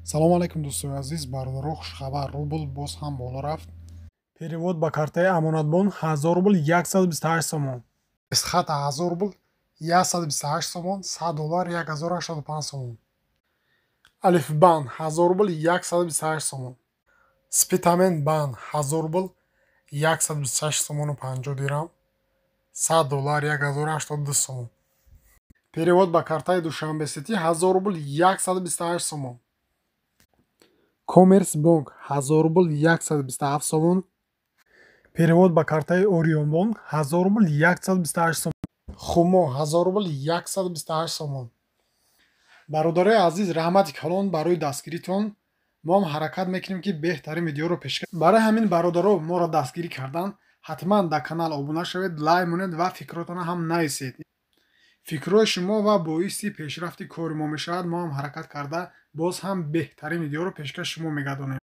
Салому алайкум, дӯстони азиз, бародаро, хушхабар: рубл боз ҳам боло рафт. Перевод ба картаи Амонатбонк 1000 рубл 128 сомон. Эсхата 1000 рубл 128 сомон, 100 доллар 1085 сомон. Алифбанк 1000 рубл 128 сомон. Спитамен банк 1000 рубл 126 сомону 50 дирам, 100 доллар 1082 сомон. Перевод ба картаи Душанбе Сити 1000 рубл 128 сомон. Коммерс бонк 1000 рубл 127 сомон. Перевод ба картаи Орионбонк 1000 рубл 128 сомон. Хумо 1000 рубл 128 сомон. Бародарои азиз, раҳмати калон барои дастгиритон. Мо ҳам ҳаракат мекунем, ки беҳтарин видеоро пешкаш. Барои ҳамин, бародаро, моро дастгирӣ кардан ҳатман дар канал обуна шавед, лайк монед ва фикротонро ҳам нависед. Фикрҳои шумо ва боиси пешрафти кори мо мешавад. Мо ҳам ҳаракат карда, боз ҳам беҳтарин видеоро пешкаши шумо мегардонем.